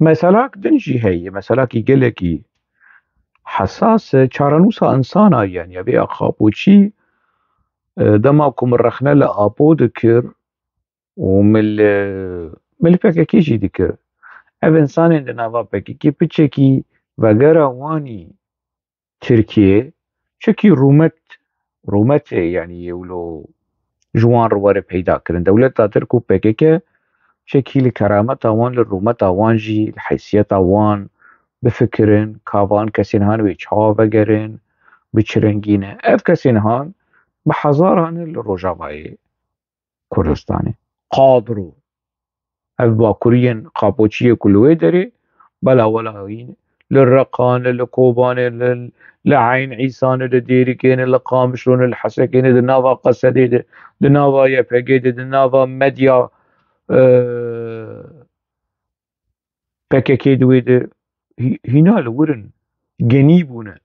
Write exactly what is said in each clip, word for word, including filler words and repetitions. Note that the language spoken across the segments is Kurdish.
Meselak din jî heye, meselakî gelekî hesas e, çarenûsa insana, yanî ya vê ya Xapoçî, e, dema ku min rexne li Apo dikir û min li, min li P K K jî dikir. Ev insanên di nava P K K piçekî vegera wanî Tirkiyê, çekî rûmet, rûmetê, yanî wilo ji wan re were peyda kirin. Dewleta Tirk û P K K çekî li kerameta wan, li rûmeta wan jî, li heysiyeta wan bifikirin, ka van kesên han wê çawa vegerin, bi çi rengî ne. Ev kesên han bi hezaran li Rojavayê Kurdistanê. Qadro. Ev bakuriyên Xapoçiyê ku li wê derê, bela wela hîn, li Reqan, li Kobanê, li, li Eyn Îsanê, li Dêrikê ne, li Qamişlo ne, li Hesekê ne, di nava Qesedê de, di nava Y P G de, di nava medya, e, P K K di wê de hî-, hîna li wir in, genî bûne.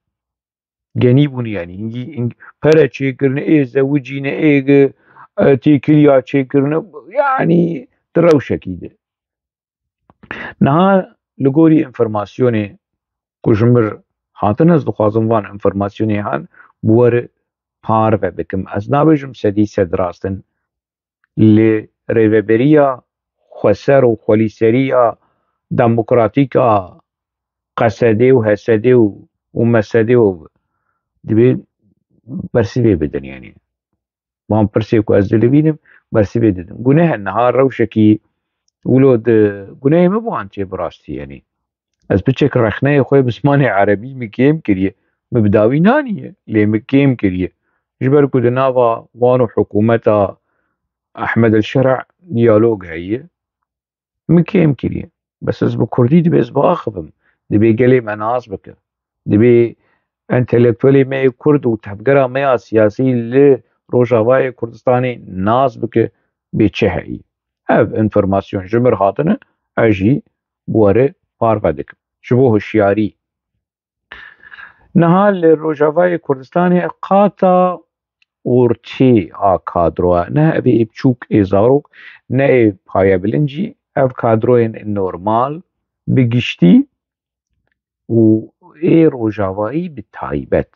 Genî bûne, yanî hingî, hingî pere çêkirine, ê zewicîne, ê, e, têkiliya çêkirine, yanî di rewşekî de. Niha li gorî înformasyonê ku ji mir hatin, ez dixwazim van înformasyonê han bi we re parve bikim. Ez nabêjim sedî sed rast in, lê rêveberiya xweser û xwelîseriya demokratîk a Qesedê û Hesedê û, û Mesedê û divê bersivê bidin, yanî. Van pirsê ku ez dilivînim, bersivê didin. Gune niha rewşekî wilo di guneyê min bi wan tê bi rastî, yanî. Ez piçek rexneyê xwe bi zimanê erebî min kêm kiriye. Min bi dawî naniye, lê min kêm kiriye. Ji ber ku di nava wan û hikûmeta Ehmed El Şer'a diyalog heye, min kêm kiriye. Bes ez bi kurdî dibê ez biaxivim. Dibê gelê me nas bike. Dibê entelektuelê me yê kurd û tevgera me ya siyasî li Rojavayê Kurdistanê nas bike bê çi heyî. Ev înformasyon ji mir hatine, ez jî bi we re parve dikim. Ji bo hişyarî. Niha li Rojavayê Kurdistanê qata ortê a kadroya, ne ev ê biçûk ê zarok, ne ê payebilind jî, ev kadroyên normal bi giştî û ê Rojavayî bi taybet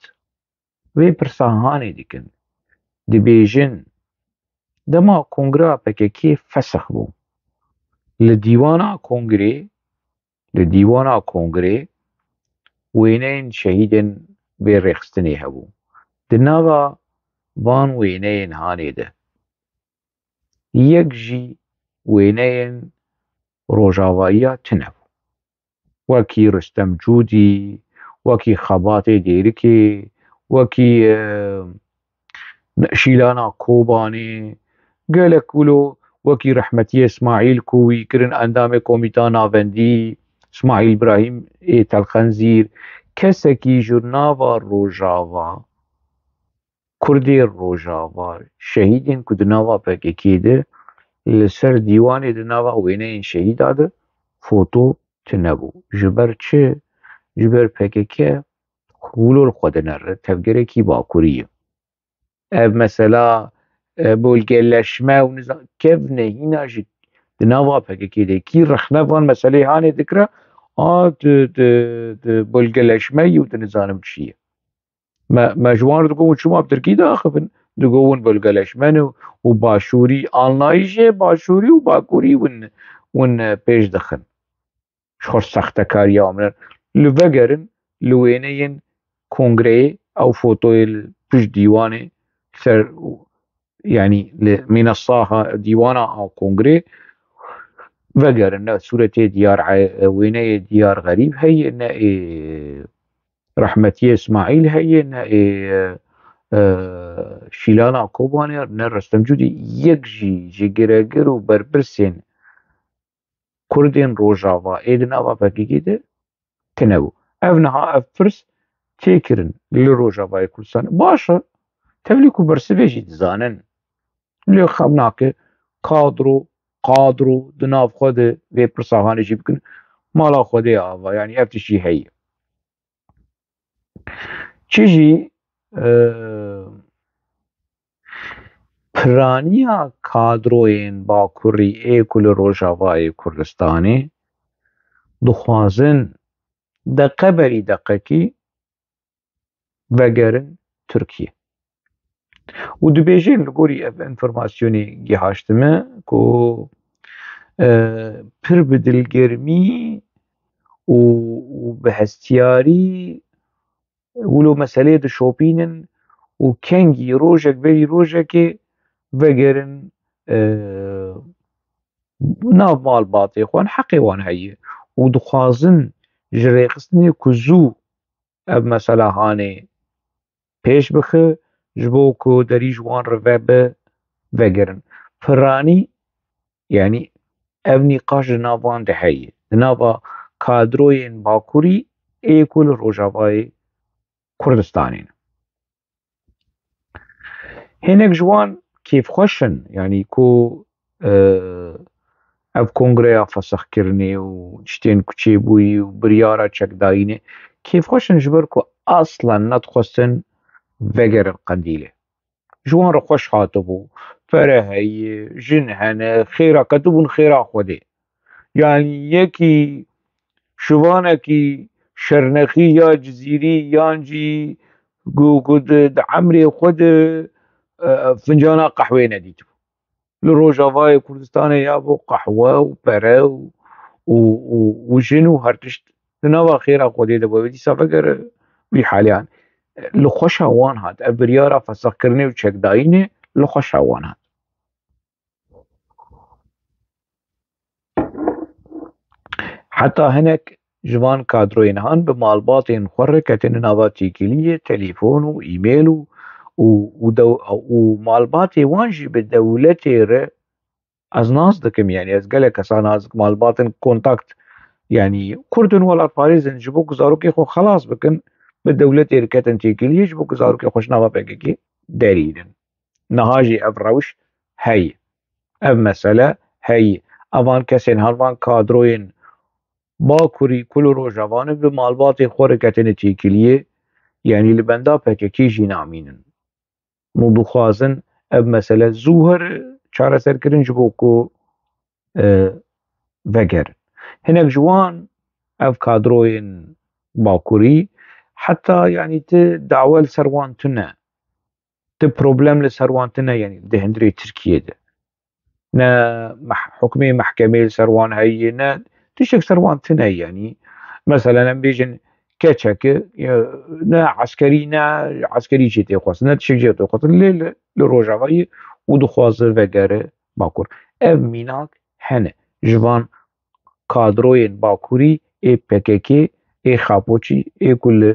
vê pirsa hanê dikin. Dibêjin, dema kongreya P K K fesix bû, li dîwana kongrê, li dîwana kongrê wêneyên şehîdên vê rêxistinê hebû. Di nava van wêneyên hanê de yek jî wêneyên Rojavayiya tune bû. Wekî Rustem Cûdî, wekî Xebatê Dêrikê, wekî, e, Şîlana Kobanê, gelek wilo, wekî rehmetiyê Îsmaîl ku wî kirin endamê Komîta Navendî, Îsmaîl Birahîm ê Telxenzîr, kesekî ji nava Rojava, Kurdê Rojava, şehîdên ku di nava P K K de li ser dîwanê di nava wêneyên şehîda de foto tune bû. Ji ber çi? Ji ber P K K wilo li xwe dinere, tevgerekî bakurî ye. Ev mesela, e, bölgeleşme û niza-, kevne hîna jî di nava P K K de kî rexne van meseleyê hanê dikira, a di, di, di bölgeleşme yî û di nizanim çi ye. Me, me ji wan re digot, hûn çima bi tirkî diaxivin? Digot, hûn bölgeleşme ne û başûrî, anlayîşê başûrî û bakurî hûn, hûn, e, pêş dixin. Ji xwe sextekariya min. Li vegerin, li wêneyên kongreyê, ew fotoyê li pişt dîwanê ser, yanî li mînesa ha-, dîwana a kongrê vegerin. Ne sûretê Diyar, e, wêneyê Diyar Xerîb heye, ne ê rehmetiyê Îsmaîl heye, ne ê, e, Şîlana Kobanê, ne Restem Cûdî, yek jî ji giregir û berpirsên Kurdên Rojava ê di nava P K K de tune bû. Ev niha ev pirs tê kirin li Rojavayê Kurdistanê. Baş e, tevlî ku bersivê jî dizanin. Lê xem nake kadro, kadro di nav xwe de vê pirsa hanê jî bikin. Mala Xwedê ava, yanî ev tişt jî heye. Çi jî, e, piraniya kadroyên bakurî ê ku li Rojavayê Kurdistanê dixwazin deqe berî deqekî vegerin Tirkiye. Û dibêjin, li gorî ev înformasyonê gihaştime ku, e, pir bi dilgermî û, û bi hestiyarî wilo meseleyê dişopînin û kengî rojek berî rojekê vegerin, e, nav malbatê xwe, heqê wan heye û dixwazin ji rêxistinê ku zû ev mesela hanê pêş bixe, ji bo ku derî ji wan re vebe, vegerin. Piranî, yanî ev nîqaş di nav wan de heye. Di nava kadroyên Bakurî ê ku li Rojavayê Kurdistanê ne. Hinek ji wan kêfxweş in, yanî ku, e, ev kongreya fesixkirinê û tiştên ku çêbûyî û biryara çekdayînê kêfxweş in, ji ber ku aslan nedixwestin vegerin Qendîlê. Ji wan re xweş hatibû. Pere heye, jin hene, xêra ketibûn xêra Xwedê. Yanî yekî şivanekî şernexî ya Cizîrî yan jî ku, ku di, di emrê xwe de, e, fincana qehwê nedîtibû. Li Rojavayê Kurdistanê ya bo qehwe û pere û, û, û, û jin û her tişt di nava xêra Xwedê de bû. Dîsa vegere vî haliyan. Li xweşa wan hat. Ev biryara fesixkirinê û çekdayînê li xweşa wan hat. Heta hinek ji van kadroyên han bi malbatên xwe re ketine nava têkiliyê, telefon û email û, û, û dew-, û malbatê wan jî bi dewletê re ez nas dikim, yanî ez gelek kesa nas dikim, malbatên kontakt, yanî Kurd in welatparêz in, ji bo ku zarokê xwe xelas bikin, bi dewletê re ketin têkiliyê, ji bo ku zarokê xwe ji nava P K K derînin. Niha jî ev rewş heye. Ev mesele heye. Evan kesên han, van kadroyên Bakurî ku li Rojava ne bi malbatê xwe re ketine têkiliyê, yanî li benda P K K jî namînin. Û dixwazin ev mesele zû here çareserkirin ji bo ku, e, vegerin. Hinek ji wan ev kadroyên Bakurî heta, yanî, ti dawa li ser wan tune. Ti problem li ser wan tune, yanî di hundirê Tirkiyê de. Ne meh-, hukmê mehkemê li ser wan heye, ne tiştek ser wan tune, yanî. Meselen, em bêjin keçek e, ne eskerî, ne eskerî jî tê xwestin, ne tiştek jî tê xwestin. Lê li, li Rojavayê û dixwaze vegere Bakur. Ev mînak hene. Ji van kadroyên Bakurî ê P K K, ê Xapoçî, ê ku li,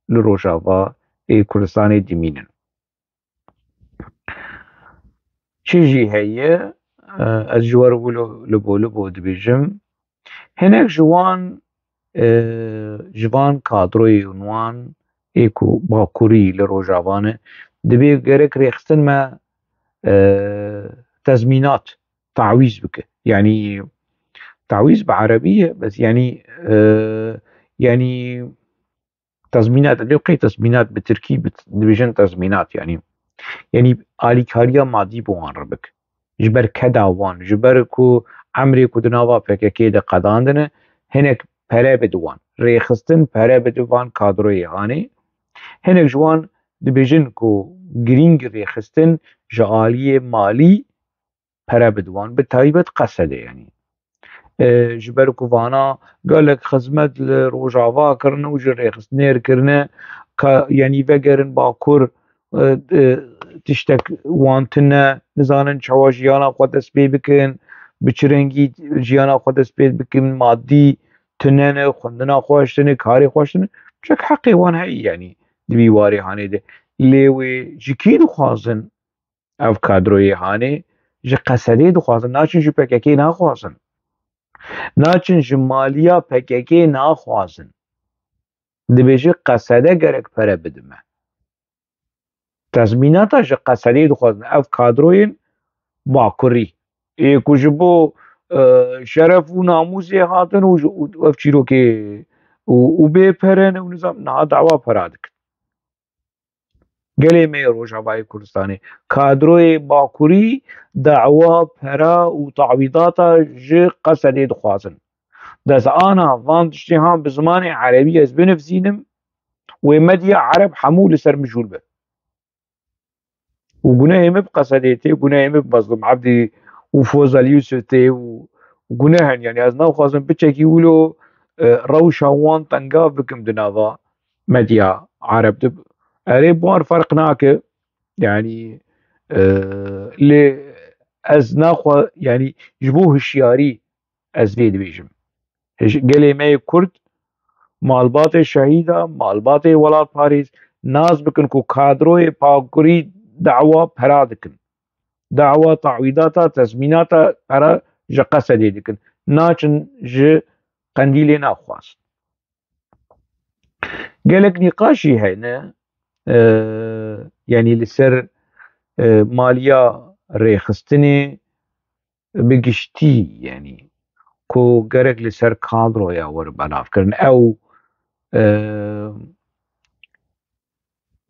li Rojava ê Kurdistanê dimînin. Çi jî heye, e, ez ji we re wilo li bo li bo dibêjim. Hinek ji wan, e, ji van kadroyên wan ê ku Bakurî li Rojava ne, dibê gerek rêxistin me, e, tezmînat, tawîz bike. Yanî tawîz bi erebî ye, bes yanî, e, yanî tezmînat, lê qey tezmînat bi tirkî bi-, dibêjin tezmînat, yanî, yanî alîkariya madî bi wan re bik. Ji ber keda wan, ji ber ku emrê ku di nava P K K de qedandine, hinek pere bide wan. Rêxistin pere bide van kadroyê hanê. Hinek ji wan dibêjin ku girîng rêxistin ji aliyê malî pere bide wan, bi taybet Qesedê, yanî. E, ji ber ku vana gelek xizmet li Rojava kirine û ji rêxistinê re kirine, ka, yanî vegerin Bakur, e, e, tiştek wan tune, nizanin çawa jiyana xwe dest pê bikin, bi çi rengî jiyana xwe dest pê bikin, madî tune ne, xwendina xwe ji tune, karê xwe ji tune. Çek heqê wan heye, yanî di vî warê hanê de. Lê wê ji kî dixwazin? Ev kadroyê hanê ji Qesedê dixwazin, naçin ji P K K naxwazin. Naçin ji maliya P K K naxwazin. Dibêje Qesede gerek pere bidime. Tezmînata ji Qesedê dixwazin. Ev kadroyên Bakurî. Ê ku ji bo, e, şeref û namûsê hatin û ji, û ev çîrokê û, û bê pere ne û nizam niha dawa pera dikin. Gelê me yê Rojavayê Kurdistanê, kadroyê Bakurî dawa pera û tawîdata ji Qesedê dixwazin. Destana van tiştê han bi zimanê erebî ez binivîsînim, wê medya ereb hemû li ser min jûr be. Û gunehê min bi Qesedê tê, gunehê min bi Mezlûm Ebdî û Foz El Yûsif tê û guneh in. Yanî ez naxwazim piçekî wilo, e, rewşa wan tengav bikim di nava medya ereb de. Erê, bi wan ferq nake. Yanî, e, lê ez naxwa-, yanî ji bo hişyarî ez vê dibêjim. Hij-, gelê me yê Kurd, malbatê şehîda, malbatê welatparêz nas bikin ku kadroyê Bakurî dawa pera dikin. Dawa tawîdata, tezmînata pera ji Qesedê dikin. Naçin ji Qendîlê naxwazin. Gelek nîqaş jî hene, e, yanî li ser, e, maliya rêxistinê bi giştî, yanî ku gerek li ser kadroya were belavkirin. Ew, e,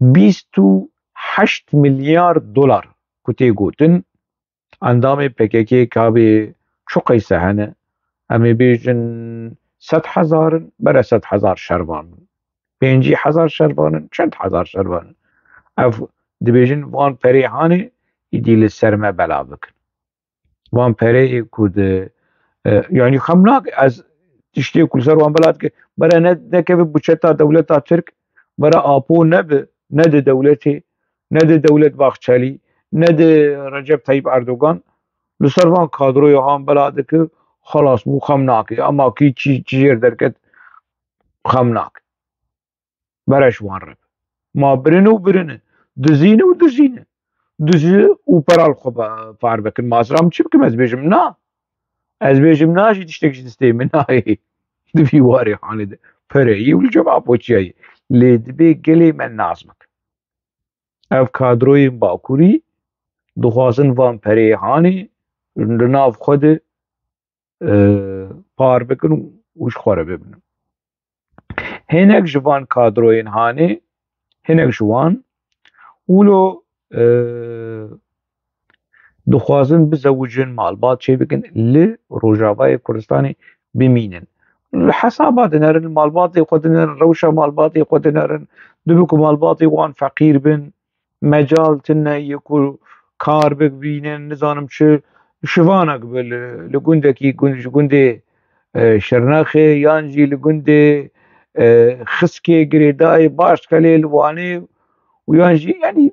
bîst û heşt milyar dolar ku tê gotin, endamê P K K kabê çi qeyse hene? Em ê bêjin sed hezar in, bere sed hezar şervan in. Pêncî hezar şervan in, çend hezar şervan in. Ev dibêjin van perê hanê, îdî li ser me bela bikin. Van pereyê ku di, e, yanî xem nake, ez tiştê ku li ser wan bela dike, bere ne, nekeve buçeta dewleta Tirk, bere Apo nebe, ne di dewletê, ne di Dewlet Bahçelî, ne di Recep Tayyip Erdogan, li ser van kadroya han bela dike, xelas bû, xem nake. Ama kî çi, çi jêr derket, xem nake. Bere ji wan re. Ma birine û birine. Dizîne û dizîne. Dizi û pera li xwe ba-, par bikin. Ma ez ra min çi bikim? Ez bêjim na. Ez bêjim na jî tiştek ji destê min nayê. Di vî warê hanê de. Pereyî û li cem Apoçiyayê. Lê dibê gelê me nas bikin. Ev kadroyên Bakurî dixwazin van pereyê hanê li nav xwe de, e, par bikin û, û ji xwe re bibin. Hinek ji van kadroyên hanê, hinek ji wan wilo, e, dixwazin bizewicin, malbat çêbikin, li Rojavayê Kurdistanê bimînin. Li hesaba dinerin, malbatê xwe dinerin, rewşa malbatê xwe dinerin, dibe ku malbatê wan feqîr bin, mecal tune ye ku kar bibînin, nizanim çi şivanek bi li, li gundekî gund-, ji gundê, e, Şirnexê yan jî li gundê, e, Xiskê girêdayê baş dikelê li Wanê û yan jî, yanî,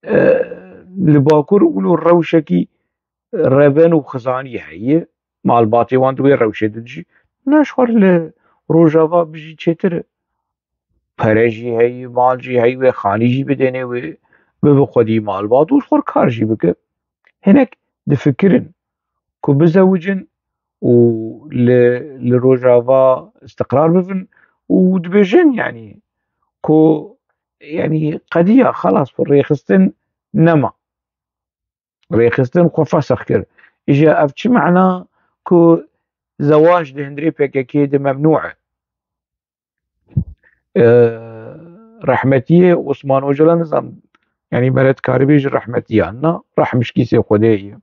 e, li Bakur wilo rewşekî reven û xizanî heye. Malbatê wan di wê rewşê de dijî. Na ji xwe re li Rojava bijî çêtir e. Pere jî heyî, mal jî heyî wê, xanî jî bidênê wê, bibe xwedî malbat û ji xwe re kar jî bike. Hinek difikirin ku bizewicin û li, li Rojava istiqrar bibin û dibêjin, yanî, ku, yanî, qediya xelas, rêxistin nema. Rêxistin xwe fesex kir. Îja ev çi mana ku zewac di hundirê P K K de memnû e? E, rehmetiyê Osman Ocalan, nizam, yanî, me re dikaribê ji rehmetiyan na, rehm ji kîsê Xwedê ye.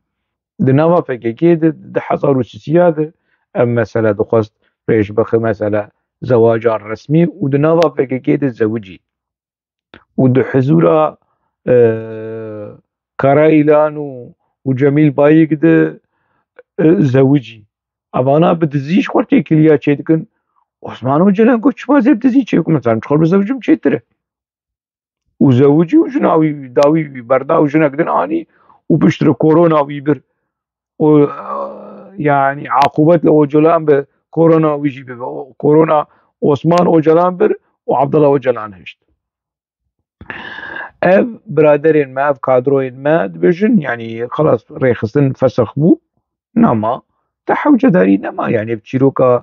Di nava P K K de, di hezar û sisiya de ev mesele dixwest rêj bixe, mesela zewaca resmî, û di nava P K K de zewicî. Û di hizûra, e, Karayilan û, û Cemîl Bayik de, e, zewicî. Evana bi dizî ji xwe têkiliya çêdikin. Osman Ocalan got, çima zê bi dizî çêdikim? Mesela, ji xwe bi zewicim çêtir e. Û zewicî û jina wî dawî wî berda û jinek din anî û piştre korona wî bir. O, e, yanî, aqubet li Ocalan bi, korona wî jî bibe. O, korona Osman Ocalan bir û Abdullah Ocalan hişt. Ev biraderên me, ev kadroyên me dibêjin, yanî, xelas, rêxistin fesex bû, nema, te hewcedarî nema, yanî, ev çîroka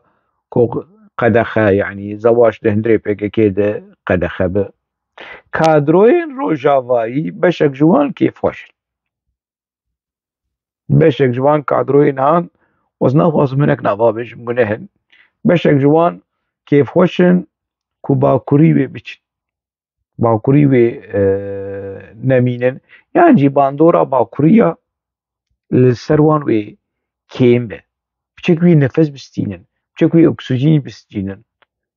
ku qedexe, yanî, zewac di hundirê P K K de qedexe bi. Kadroyên Rojavayî beşek ji wan kêfxweş in. Beşek ji van kadroyên han, ez naxwazim hinek nava bêjim, guneh in. Beşek ji wan kêfxweş in ku Bakurî wê biçin. Bakurî wê, e, nemînin. Yan jî bandora Bakuriya li ser wan wê kêm be. Piçek wî nefes bistînin. çekuyê oksijînî bistînin.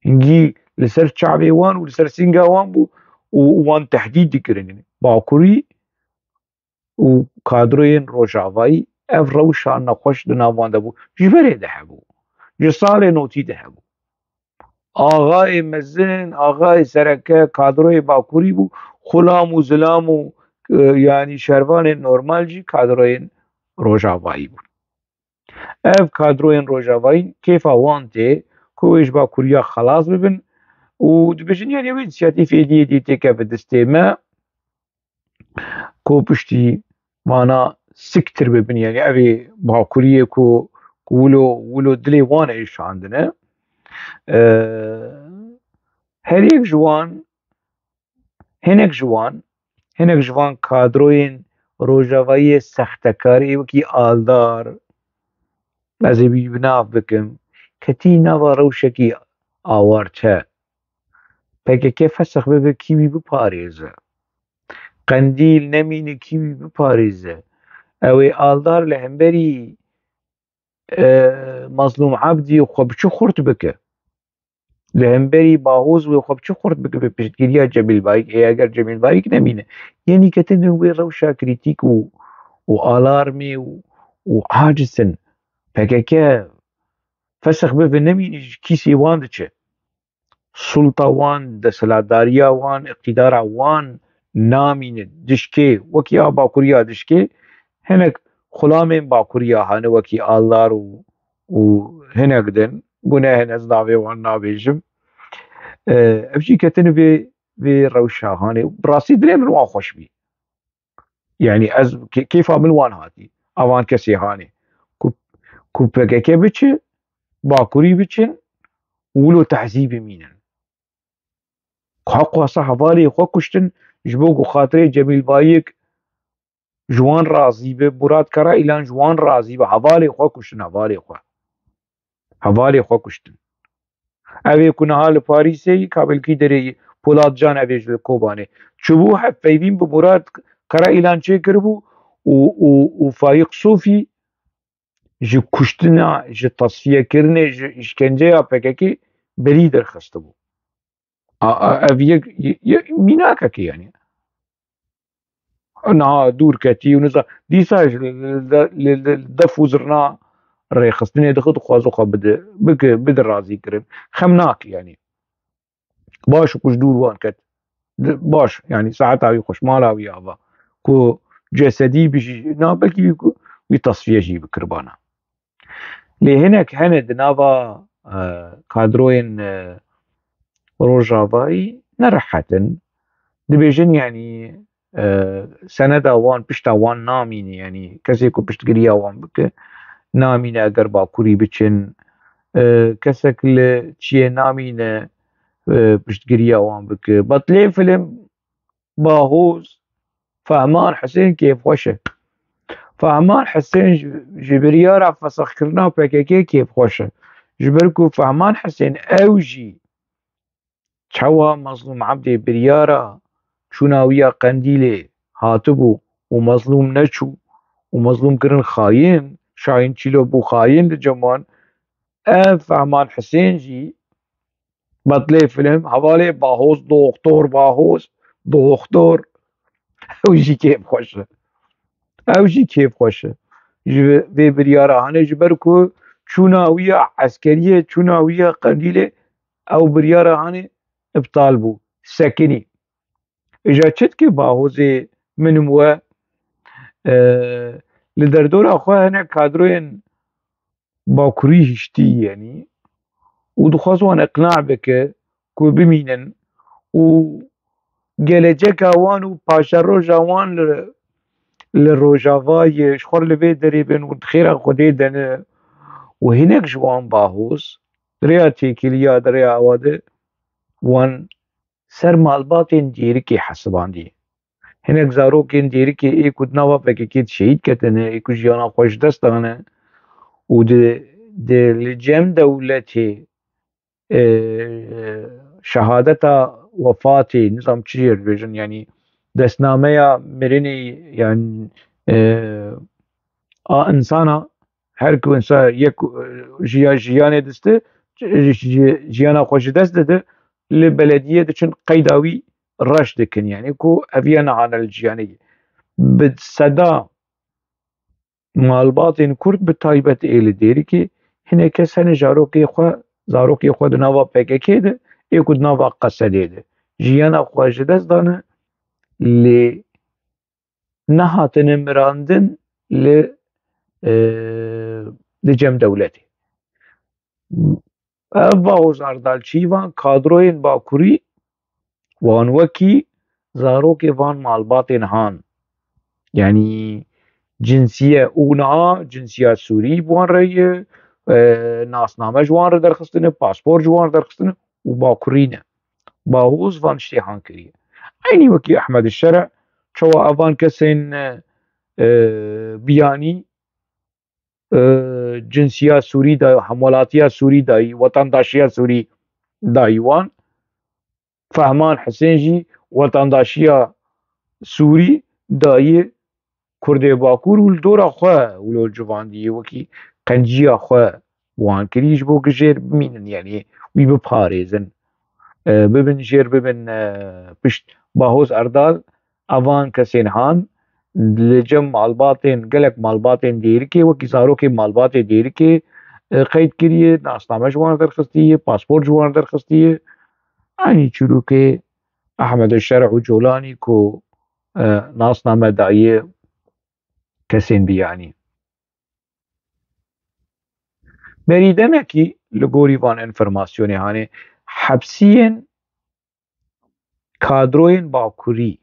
Hingî li ser çavê wan û li ser sînga wan bû û wan tehdîd dikirin. Bakurî û kadroyên Rojavayî ev rewşa nexweş di nav wan de bû. Ji berê de hebû. Ji salê notî de hebû. Axayê mezin, axayê sereke, kadroyê Bakurî bû. Xulam û zilam û, e, yanî şervanên normal jî kadroyên Rojavayî bûn. Ev kadroyên Rojavayî kêfa wan tê ku wê ji Bakuriya xelas bibin û dibêjin, yanî, ew însiyatîf êdî êdî têkeve destê me ku piştî vana siktir bibin, yanî ev ê Bakuriyê ku, ku wilo, wilo dilê wan e şandine. Ee, her yek ji wan, hinek ji wan, hinek ji van kadroyên Rojavayiyê sextekarê wekî Aldar, ez ê wî bi nav bikim, ketî nava rewşekî awarçe. P K K fesix bibe, kî wî biparêze? Qendîl nemîne, kî wî biparêze? Ew ê Aldar li hemberî, e, Mazlûm Ebdî xwe bi çi xurt bike? Li hemberî Bahoz wê xwe bi çi xurt bike bi piştgiriya Cemîl Bayik? Ê eger Cemîl Bayik nemîne, yenî ketine wê rewşa krîtîk û, û alarmê û, û aciz in. P K K fesix bibe, nemîne, ji kîsê wan diçe. Sulta wan, desthilatdariya wan, îqtîdara wan namîne, dişkê, wekî a Bakuriya dişkê, hinek xulamên Bakuriya hane wekî Aldar û, û hinek din, gune hin ez navê wan nabêjim. E, ev jî ketin vê, vê rewşa hanê. Bi rastî dilê min wan xweş bî. Yanî ez kê-, kêfa min wan hatî. Evan kesê hanê. Ku, ku P K K biçe, Bakurî biçin, wilo tehzî bimînin. Ku heq wasa hevalê xwe kuştin, ji bo ku xatirê Cemîl Bayik ji wan razî be, Murat Karaîlan ji wan razî be, hevalê xwe kuştin, hevalê xwe. Hevalê xwe kuştin. Ev ê ku niha li Parîsê yî, ka belkî derê yî, Polat Can ev ê ji li Kobanê. Çi bû, hevpeyvîn bi Murat Karaîlan çêkiribû û, û, û Faîq Sofî ji kuştina, ji tasfiyekirinê, ji îşkenceya P K K berî derxistibû. A, a, ev yek, ye-, ye-, mînakekê, yanî. Niha dûr ketî û niza-, dîsa ji li, li, li, li def û zirna rêxistinê dixwe, dixwaze xwe bide, bike, bide razî kirin. Xem nake, yanî. Baş ku ji dûr wan ket. Di-, baş, yanî saeta wî xweş, mala wî ava. Ku cesedî bijî, na belkî wî ku, wî tasfiye jî bikiribana. Lê hinek hene di nava, e, kadroyên, e, Rojavayî nerehet in. Dibêjin, yanî, e, seneda wan, pişta wan namîne, yanî kesê ku piştgiriya wan bike, namîne eger Bakurî biçin, e, kesek li çiyê namîne, e, piştgiriya wan bike. Betlê film Bahoz, Fehman Hisên kêfxweş e. Fehman Hisên ji, ji biryara fesixkirina P K K kêfxweş e. Ji ber ku Fehman Hisên ew jî çawa Mazlûm Ebdê biryara çûna wî ya Qendîlê hatibû û Mazlûm neçû û Mazlûm kirin xayin, Şahin Çîlo bû xayin li cem wan. Ev Fehman Hisên jî Betlê film, hevalê Bahoz, doktor Bahoz, doktor. Ew jî kêfxweş e. Ew jî kêfxweş e. Ji vê biryara hane, ji ber ku çûna wî ya eskeriyê, çûna wî ya Qendîlê, ew biryara hane iptal bû. Sekinî. Îja çi dike Bahozê min û we, e, li derdora xwe hinek kadroyên Bakurî hiştî, yanî, û dixwaz wan iqna bike ku bimînin û geleceka wan û paşeroja wan li, li Rojavayê ji xwe li vê derê bin û di xêra Xwedê de ne û hinek ji wan Bahoz di rêya têkiliya, di rêya awa de wan ser malbatên Dêrikê hesibandî. Hinek zarokên Dêrikê ê ku di nava P K K de şehîd ketine, ê ku jiyana xwe ji dest dane û di, di li cem dewletê, e, şehadeta wefatê, nizam çi jê dibêjin, yanî destnameya mirinê, yan, e, a insana Her ku insan yek, e, jiya-, jiyanê diste, ji-, ji-, jiyana xwe ji dest dide, li belediyê diçin qeyda wî reş dikin, yani ku eviya nehane li jiyanê. Bi seda malbatên Kurd, bi taybet ê li Dêrikê, hinek kes hene zarokê xwe, zarokê xwe di nava P K K de, ê ku di nava Qesedê de jiyana xwe ji dest dane, lê nehatine mirandin li, e, li cem dewletê. Ev Bahoz Erdal çî van kadroyên Bakurî, wan wekî zarokê van malbatên han. Yanî cinsiye û niha cinsiya Sûrî bi wan re ye, e, nasname ji wan re derxistine, paspor ji wan re derxistine û Bakurî ne. Bahoz van tiştê han kiriye. Eynî wekî Ehmed Şere, çawa evan kesên, e, biyanî, e, cinsiya Sûrî da, hemwelatiya Sûrî dayî, wetandaşiya Sûrî dayî wan. Fehman Hisên jî wetandaşiya Sûrî dayî Kurdê Bakur û li dora xwe wilo civandî wekî qenciya xwe wan kirî ji bo ku jêr bimînin, yanî wî biparêzin, e, bibin jêr bibin, e, pişt. Bahoz Erdal evan kesên han li cem malbatên, gelek malbatên Dêrikê, wekî zarokê malbatê Dêrikê, e, qeyd kiriye, nasname ji wan derxistiye, paspor ji wan derxistiye. Eynî çîrokê Ehmed Şerh û Colanî ku, e, nasname daye kesên biyanî. Berî demekî li gorî van enfirmasyonê hanê hepsiyên kadroyên Bakurî,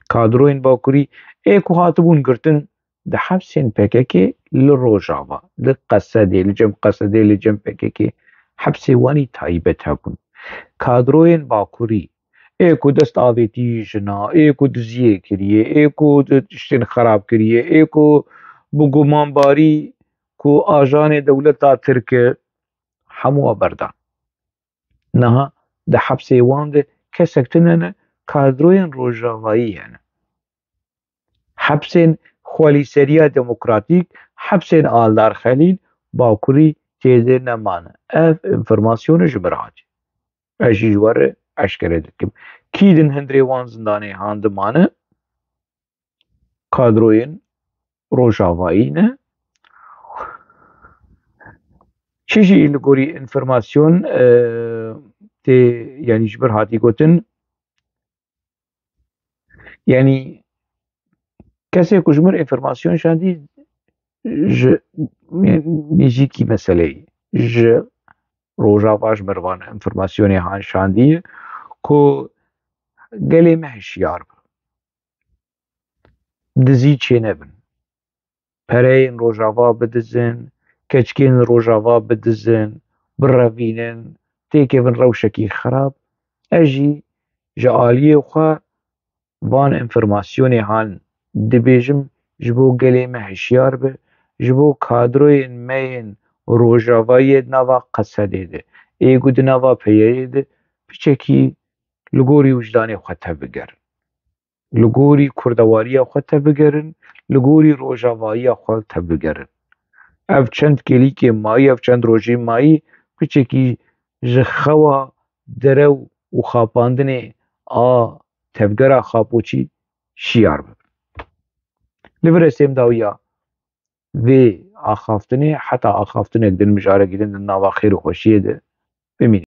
kadroyên Bakurî ê ku hatibûn girtin di hepsên P K K li Rojava, li Qesedê, li cem Qesedê, li cem P K K, hepsê wanî taybet hebûn. Kadroyên Bakurî ê ku dest avêtî jina, ê ku diziyê kiriye, ê ku di tiştên xerab kiriye, ê ku bi gumanbarî ku ajanê dewleta Tirk e, hemû berdan. Niha di hepsê wan de kesek tune ne, kadroyên Rojavayî hene. Hepsên xwelîseriya demokratîk, hepsên Aldar Xelîl, Bakurî tê de nemane. Ev enfirmasyone ji min re hatiye. Ez jî ji we re eşkere dikim. Kî din hundirê wan zindanê han dimane? Kadroyên Rojavayî ne. Çi jî li gorî enfirmasyon, e, tê, yanî ji vir hatî gotin, yanî kesê ku ji mir enfirmasyon şandî ji nêzîkî meseleyî, ji Rojava ji mir van enfirmasyonê han şandî ku gelê me hişyar be. Dizî çênebin. Pereyên Rojava bidizin, keçikên Rojava bidizin, birevînin, têkevin rewşekî xerab. Ez jî ji aliyê xwe van enfirmasyonê han dibêjim, ji bo gelê me hişyar be, ji bo kadroyên me yên Rojavayê di nava Qesedê de, ê ku di nava peyeyê de, piçekî li gorî wijdanê xwe tevbigerin. Li gorî kurdewariya xwe tevbigerin, li gorî rojavayiya xwe tevbigerin. Ev çend kêlîkê mayî, ev çend rojê mayî, piçekî ji xewa derew û xapandinê a tevgera Xapoçî şiyar bibin. Li vir e sêmdawiya vê axaftinê, heta axaftinek din, mijarekî din di nava xêr û xweşiyê de bimînin.